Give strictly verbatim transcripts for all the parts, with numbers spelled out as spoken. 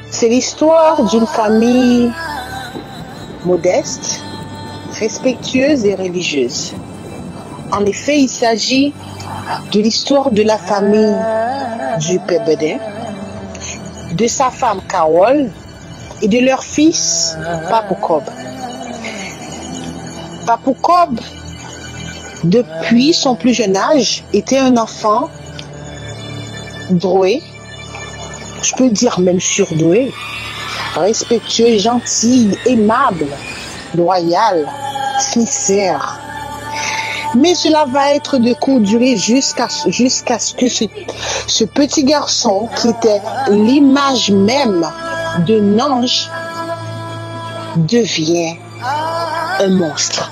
C'est l'histoire d'une famille modeste, respectueuse et religieuse. En effet, il s'agit de l'histoire de la famille du père Bedin, de sa femme Carole et de leur fils Papoukob. Papoukob, depuis son plus jeune âge, était un enfant doué, je peux dire même surdoué, respectueux, gentil, aimable, loyal, sincère. Mais cela va être de courte durée jusqu'à jusqu'à ce que ce, ce petit garçon qui était l'image même d'un ange devient un monstre.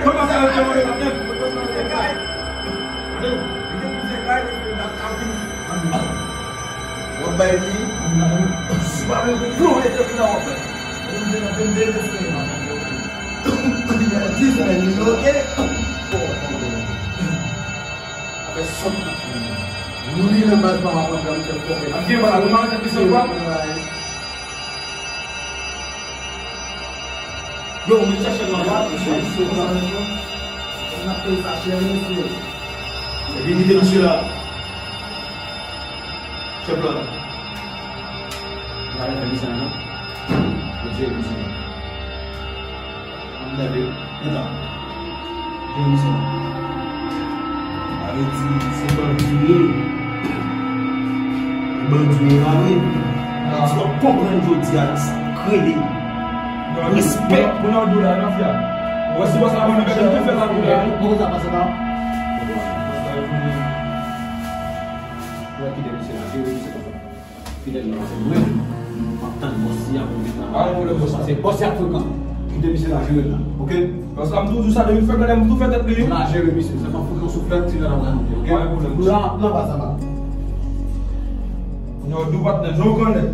Kòman sa yo te voye maten? Yo te pouse kay, mesye, n ap kapin. W ap bay li. Si w pa vle pou plonje te fina w ap bay. Mwen menm se nan vennde mesye. Dis men li oke. Afè sòt. Nou li nan baz pa w ap antre, nou fè pwòp. Ap gen bal, nou pa antre pis ankò. Yo, men chache nan la, mesye. N ap peye sa chè, mesye. Epi kite mesye la. Chèf la. N pa fè misye la, non. Yo jere misye la. Ann gade. Antan. Jere misye la. Sa vle di, se bandi li ye. Bandi yo la vre. Èske w ap konprann jodi a la sa k rele respè? Moun ap di w la, mafya. Ou wè si bòs la vin, nou tou fè sa pou li. Bon, sa pase la. Ou wè kite misye la, jere misye konsa. Fidèl nan se mwen, m ap tann bòs li a pou l vin la. Pa gen pwoblèm, bòs la. Se bòs li ak frekan. Kite misye la jere l la, oke? Bòs la, m toujou sa, depi frekan, m tou fè tèt li. La jere misye, sèlman frekan souflèt, ti lè la pral monte, oke? Pa gen pwoblèm. Nou la, nan baz la, la. Yo, dou patnè, nou konnen.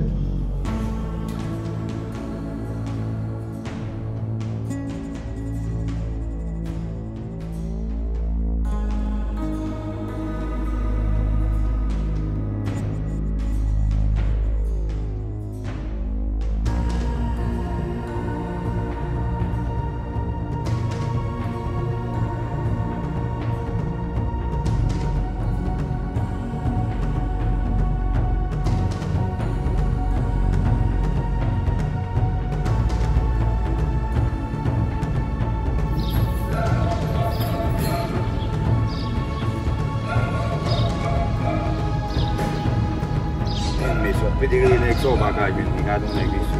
Men, mesye, w ap pede rele nèg sa, w pa ka jwenn li. Gade yon nèg, mesye.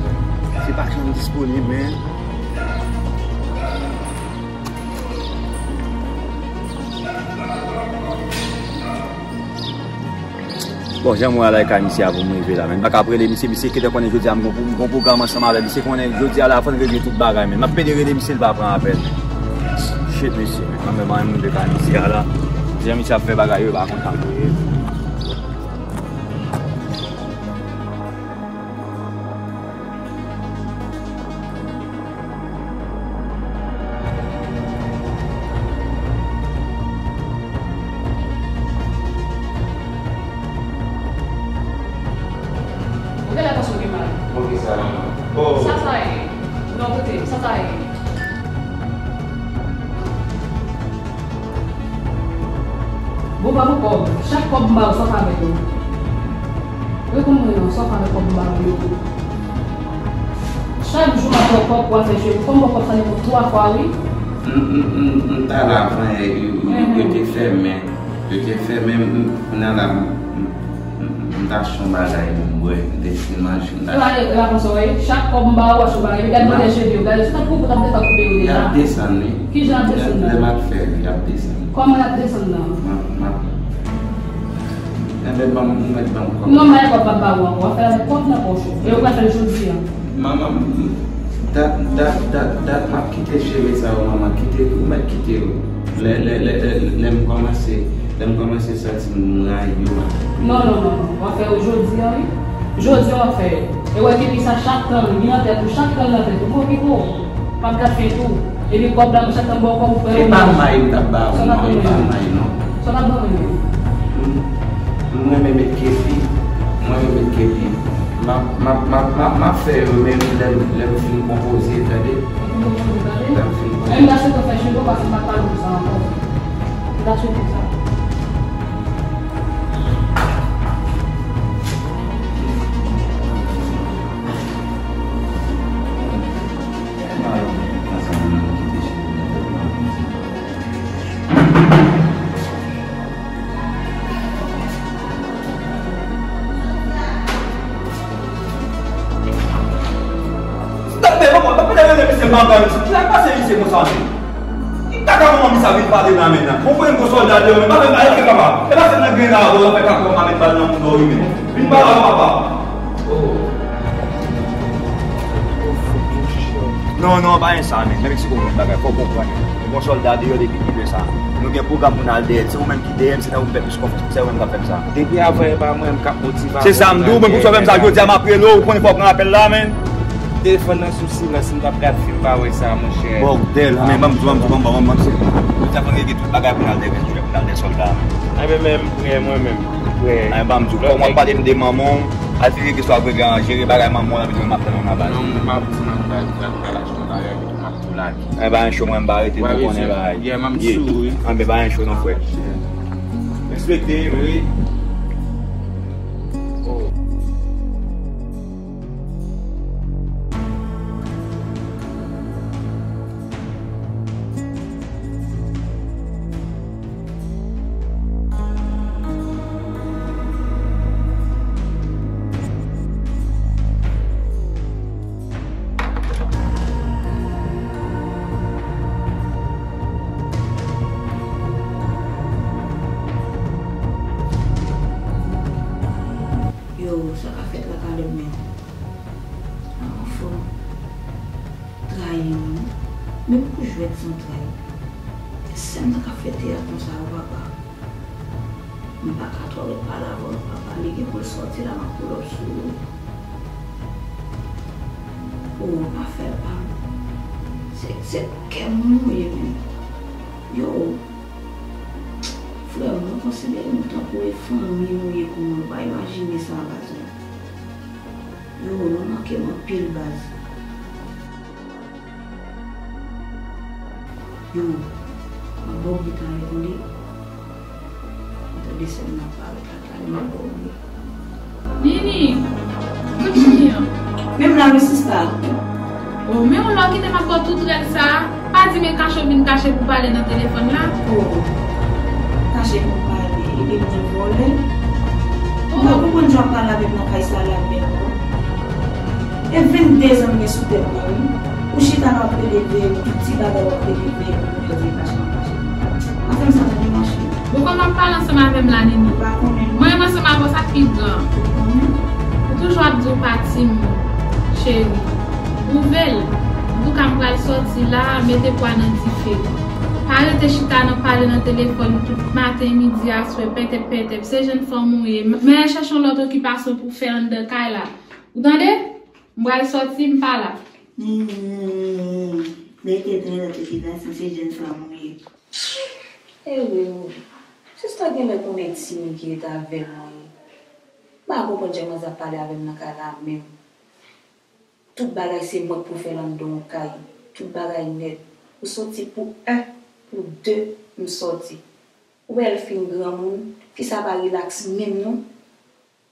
Se pa janm disponib, men. Bon, jan mwen al kay misye a pou m rive la, men m pa ka ap rele misye, misye gentan konnen jodi a m gon, m gon pwogram ansanm avè l, misye konnen jodi a la fò n regle tout bagay, men m ap pede rele misye, l pa pran apèl, men. Shit, mesye, men. Mwen menm, mwen rive kay misye a la. Jan misye ap fè bagay yo, pa konn sa pou ye. Ou genlè panse w gen mal. Bon, ki sa? Bon. Sa sa ye? Non, koute, sa sa ye? Bon, pa pran kòb. Chak kòb m ba w, sa w fè avèk yo? Ou Konn mwen non, sa w fè avèk kòb m ba ou yo. Chak jou m ap wè kòb pou w al fè cheve. Kòm w kòb sa li pou twa fwa, wi. M, m, m, m t al avan yè, yo, yo, yo te fèmen. Yo te fèmen, m, m, kounye a la, m, m, m, m t achte yon bagay pou m bwè, m te fin manje, m t achte. Yo ale la konsa, wi. Chak kòb m ba ou, achte yon bagay. Epi gade modèl cheve yo, gade, se tankou w t ap desann koupe yo deja. Y ap desann, wi. Kijan y ap desann nan? Lè m ap fè, y ap desann. Kòman y ap desann nan? M ap, m ap. Enben, ban m, ou mèt ban m kòb. Non, m pa gen kòb m ap ba ou ankò. W ap fè l avèk kòb nan pòch ou. E ou pral fè l jodi a. Manman, dat, dat, dat, dat m ap kite cheve sa yo, manman, kite, ou mèt kite yo. Lè, lè, lè, lè, lè m kòmanse, lè m kòmanse santi m rayi yo, m ap kite yo. Non, non, non, non. W ap fè yo jodi a, wi. Jodi a w ap fè yo. E w wè ke pi sa chak tan, li nan tèt ou, chak tan nan tèt ou. Bon, Pipo, m ap gad fen tou. Epi kòb la, mwen chak tan m ba w kòb ou fè. Se pa may m t ap ba ou, non, e pa may, non. Sa w t ap ban mwen menm? M, m renmen met kefi, m renmen met kefi. M ap, m ap, m ap, m ap, m ap fè yo, men lè m, lè m fin konpoze, tande? Lè m fin konpoze. Menm gason k ap fè cheve, paske m pa t pale w sa ankò. M ta swete sa. Tanpri, papa, papa, lè rele misye mangay, misye, ki sa k pase misye konsa menm? Ki kaka manman misye ap vin pale la menm nan? Bon, mwen, gwo sòlda deyò, men pa fè m pale, papa. E pa se nan grenn la, w ap fè kaka, w ap met bal nan moun, w ap rimen. Vin pale avè papa. Non, non, pa gen sa, men. Menm si w konprann bagay, fò w konprann. Yon bon sòlda deyò depi kilè sa. Nou gen pwogram pou n al dèyè l. Se ou menm ki dèyè m, se nan ou m fè plis konfyans. Se ou menm k ap fè m sa. Depi avan, e pa mwen menm k ap motive. Se sa m di w, men pou sa w fè m sa jodi a, m ap rele w, ou konnen fò w pran apèl la, men. Telefòn nan sou silans, m t ap gad fim, pa wè sa, monchè. Bòdèl, men ban m di w, ban m di w, ban m di w, ban m di w. Jodi a, fò n regle tout bagay pou n al dèyè, pou n al dèyè sòlda a, men. Enben, men, m prè, mwen menm, m prè. Enben, ban m di w, kòm w ap pale m de manman w, al fè regle sa w ap regle an, jere bagay manman w la, epi m ap tann w nan baz. Non, m ap di manman w, baz, baz, m ap tou lage. Enben, cho, mwen, m pa rete pou konnen bagay. Yeah, m ap di w, wi. Enben, pa gen cho non, frè. Respekte, wi. Yo, sa ka fèt la, Caleb, men. Anfòm. Trayi m, wi. Menm pou jwèt zantray. Sè m nan k ap fè teyat konsa, o papa. M pa ka twò ret pale avè w, papa. Li gen pou l sòti la, m ap pull up sou ou. O, pa fè l pa m. Se, se kè moun ou ye, men. Yo, frè m, mwen konsidere nou tankou e fanmi nou ye pou mwen. Ou pa imajine sa, baz, non. Yo, nou manke m anpil, baz. Yo, m ap ba w bri talè, tande. M tande sè m nan ap parèt la, talè m ap ba w bri. Nini! Kote Nini an? Men m la wi, sista. O, men w la w kite m ap ba w tout rèl sa a. Pa di men kache w vin kache pou pale nan telefòn la. O, kache pou pale, epi m te vòlè. O. M pa konprann jan w ap pale avè m nan kay sa la, men. E venndezan m gen sou tèt mwen, wi. Ou chita la w ap plede veye m, tout ti bagay w ap plede veye m, pou m pèdi mache nan mache. Pa fè m sa, tande, mache. Bon, kòman w ap pale ansanm avè m la, Nini? Ou pa konnen. Mwen menm ansanm avè w, sa k pi gran. Ou konnen. Ou toujou ap di w pa timoun, cheri. Pwouve l. Antouka, m pral sòti la, mete pwa nan dife. Pa rete chita nan pale nan telefòn tout maten, midi, aswè, pètèp, pètèp. Se jèn fanm ou ye. Men al chèche yon lòt okipasyon pou w fè anndan kay la. Ou tande? M pral sòti, m pa la. Hmm, mete nan lòt okipasyon, se jèn fanm ou ye. E wi, wi. Sista genlè konnen timoun ki ret avè l, wi. M pa konprann jan manzè ap pale avè m nan kay la menm. Tout bagay se mwen k pou fè l anndan yon kay. Tout bagay nèt. Ou sòti pou en, pou de, m sòti. Ou wè l fin granmoun, fi sa pa rilaks menm non.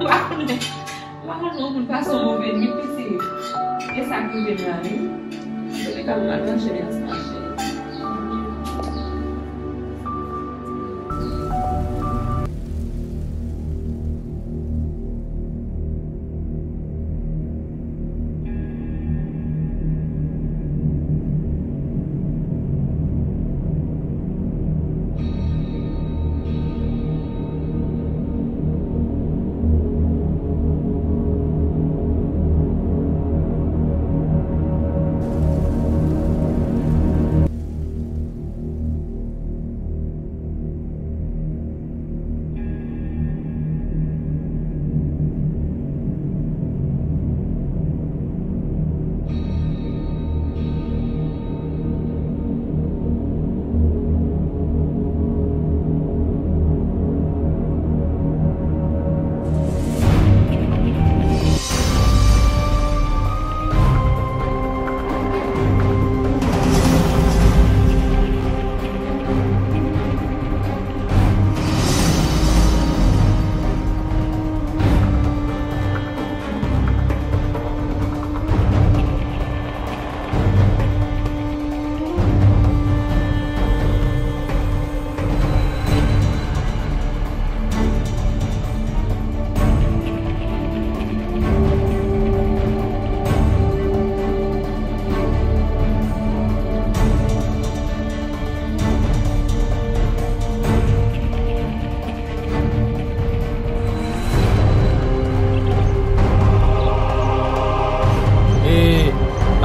M pa konnen. M pa konnen yon moun pase yon move nwit, mesye. E sa k rive m la, wi. Antouleka, m al mache, men an se mache.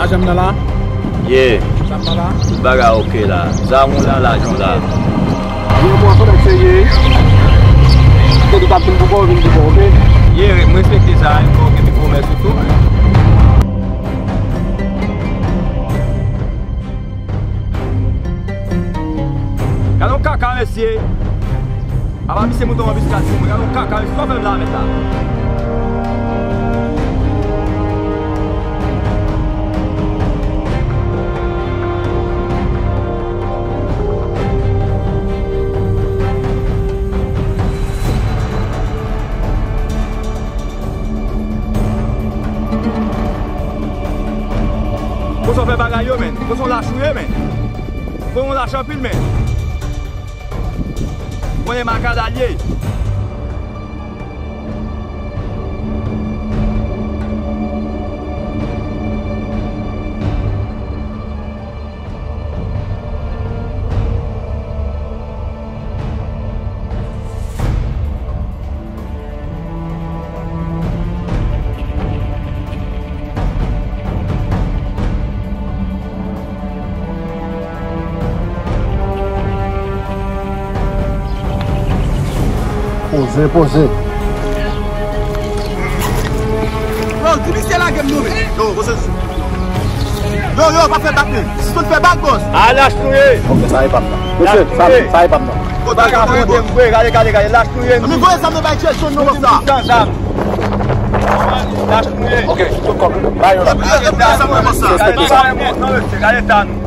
Zam nan la? Yeah. Zam nan la? Tout bagay oke la. Zam ou la, lajan w la. Ye, mwen konnen se ye. Kote w t ap vin pou kò, vin pou kò, oke? Ye, m respekte sa, wi, oke, pi pwomès ou tou. Gade yon kaka, mesye. Apa misye moute yon anbiskad sou mwen. Gade yon kaka, mesye. Sa w fè m la, mèt la? Konsa w fè bagay yo, menn. Konsa w lach ou ye, menn. Konsa w lach anpil, menn. Konnen makadal ye. Poze, poze. Yo, di misye lage m non, men. Yo, poze. Yo, yo, pa fè bak, men. Sispann fè bak, bòs. A, lach nou ye. Ok, sa e pa m nan. Mesye, sa, sa e pa m nan. Bagabon de m vre, gade, gade, gade, lach nou ye. Ann voye zam nan bay Jason non, bòs la. San zam. Lach nou ye. Ok, tout kòb, ba yo la. Gade ta nou, mesye, gade ta nou.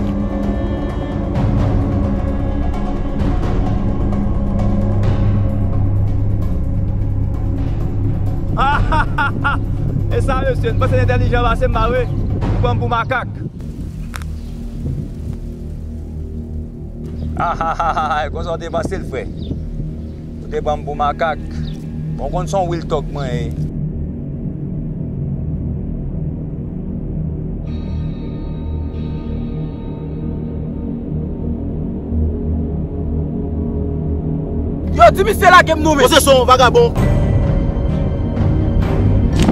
E sa, mesye, n panse n entèlijan pase m, pa vre? Ou pran m pou makak. Ahahaha, konsa w te panse l, frè? Ou te pran m pou makak. Bon, w konn se yon real talk mwen ye. Yo, di misye lage m non, men. Poze son, vagabon.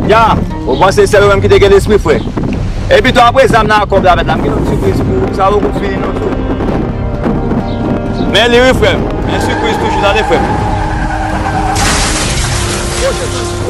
Ya, ou panse sèl ou menm ki te gen lespri, frè? Epi tou, apre zam nan ak kòb la, mèt la, m gen yon sipriz pou ou. Sa poko fini non, tou. Men li wi, frè m. Men sipriz toujou, tande, frè m. Jason!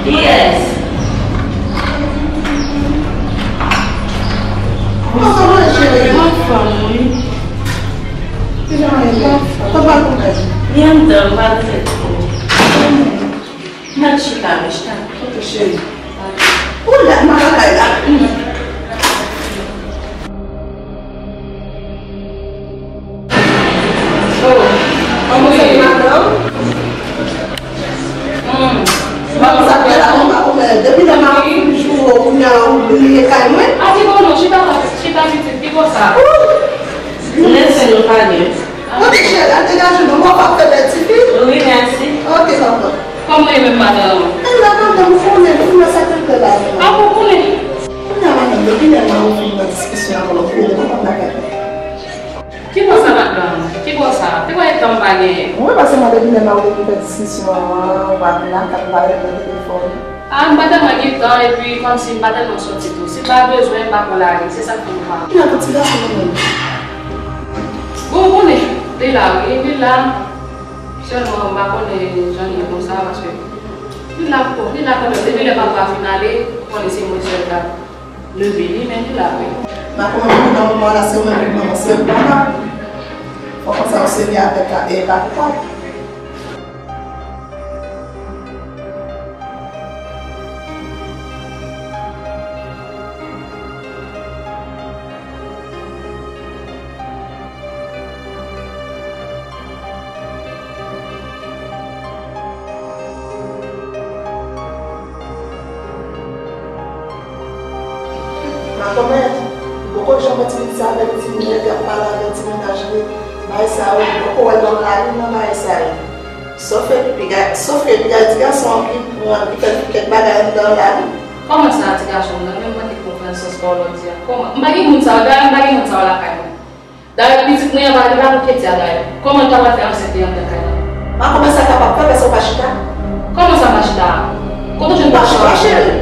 Kiyès? Kòman w ye, cheri? M anfòm, wi. Kijan w ye? Kòman w ye? Li anndan, m pa t fè twò. M mèt chita, wi, chita. Ok, cheri. Ou la, m al lakay la. Oh, kòman sa ye, madanm? Hmm. Kòman sa fè la, mwen pa konprann. Depi lè m ap fin jou, kounye a ou bliye kay mwen? A, se bon, non, chita la, chita pitit, ki konsa? Lè se nou pa gen. Ok, cheri, al degaje non, mwen pa fè bèl tifi. Wi, mèsi. Ok, papa. Kòman w ye menm, madanm? E la, madanm, ou konnen, nou nan sa k ap fè la. A, ou konnen? Kounye a, madanm, depi lè m a ou fin nan diskisyon avè w, ou konnen, mwen pa lakay mwen. Ki bò sa, madanm? Ki bò sa? Te kwè e tan m pa genyen. Wi, paske mwen depi lè m a ou depi fè diskisyon an, w ap la, k ap pale nan telefòn. Ah, m pa tèlman gen tan, epi kòmsi m pa tèlman sòti tou. Si m pa bezwen, m pa pran lari. Se sa k fè m pa. Ki lè pou ti gason nan menm? Bon, ou konnen, li la, wi, li la. Sèlman, m pa konnen jan l ye konsa, paske li la, bon, li la kanmenm. Depi lè papa fin ale, ou konnen se mwen sèl k ap leve li, men li la, wi. Makomè, nan moman la, se ou menm ki manman, se ou ki papa. Fò konsa, ou sere avèk, e, papa. Makomè, ou poko janm wè ti pitit sa avèk ti nèg, y ap pale avèk ti mennaj li, bagay sa yo, ou poko wè l nan lari, nan bagay sa yo. Sòf ke piga-, sòf ke piga ti gason an ki pran, ki fè kèk bagay anndan lari. Kòman sa, ti gason m nan? Men m manke konprann sans pa w lè w di a. Kòman? M pa gen moun sa yo, dayè m pa gen moun sa yo lakay mwen. Dayè, pitit mwen an pa, li pa pou Ketia dayè. Kòman l ta pral fè ansent li anndan kay la? Makomè, sa kapab fè, paske w pa chita. Kòman sa m pa chita a? Kote w jwenn pawòl sa a? Cheri.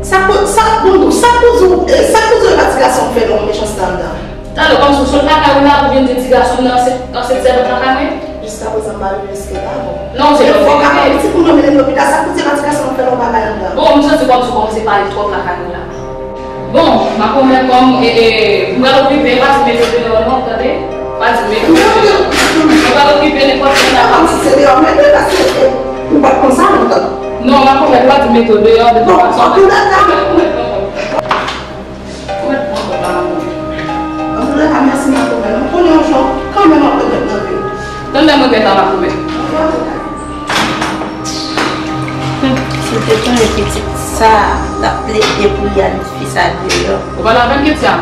Sa pou, sa pou nou, sa pou di w, e, sa pou di w e pa ti gason m fè non, mechanste anndan. Talè, kòmsi w sot lakay ou la, ou vin di ti gason m nan ansent, ansent sèvant lakay mwen? Jiskaprezan, m pa rive riske la, bon. Non, se lè w rive. Fò w ka pran pitit moun nan mennen l lopital, sa pou di e pa ti gason m fè non bagay anndan. Bon, m santi kòmsi w kòmanse pale twòp lakay mwen la. Bon, Makomè, kòm, e, e, m pral okipe, pa di mete deyò non, tande? Pa di mete deyò. M pral okipe nenpòt moun la. Kòmsi se deyò mete, paske, e, ou pa t konn sa lontan. Non, Makomè, pa di mete deyò, de tout fason. Bon, antoulèka, antoulèka, mèsi, Makomè. M konnen yon jan, kanmenm, ap remèt nan vi w. Tande m regrèt la, Makomè. Hum, si w te konnen pitit sa, l ap plede pou y al fi sa deyò. Ou pale avè m, Ketia?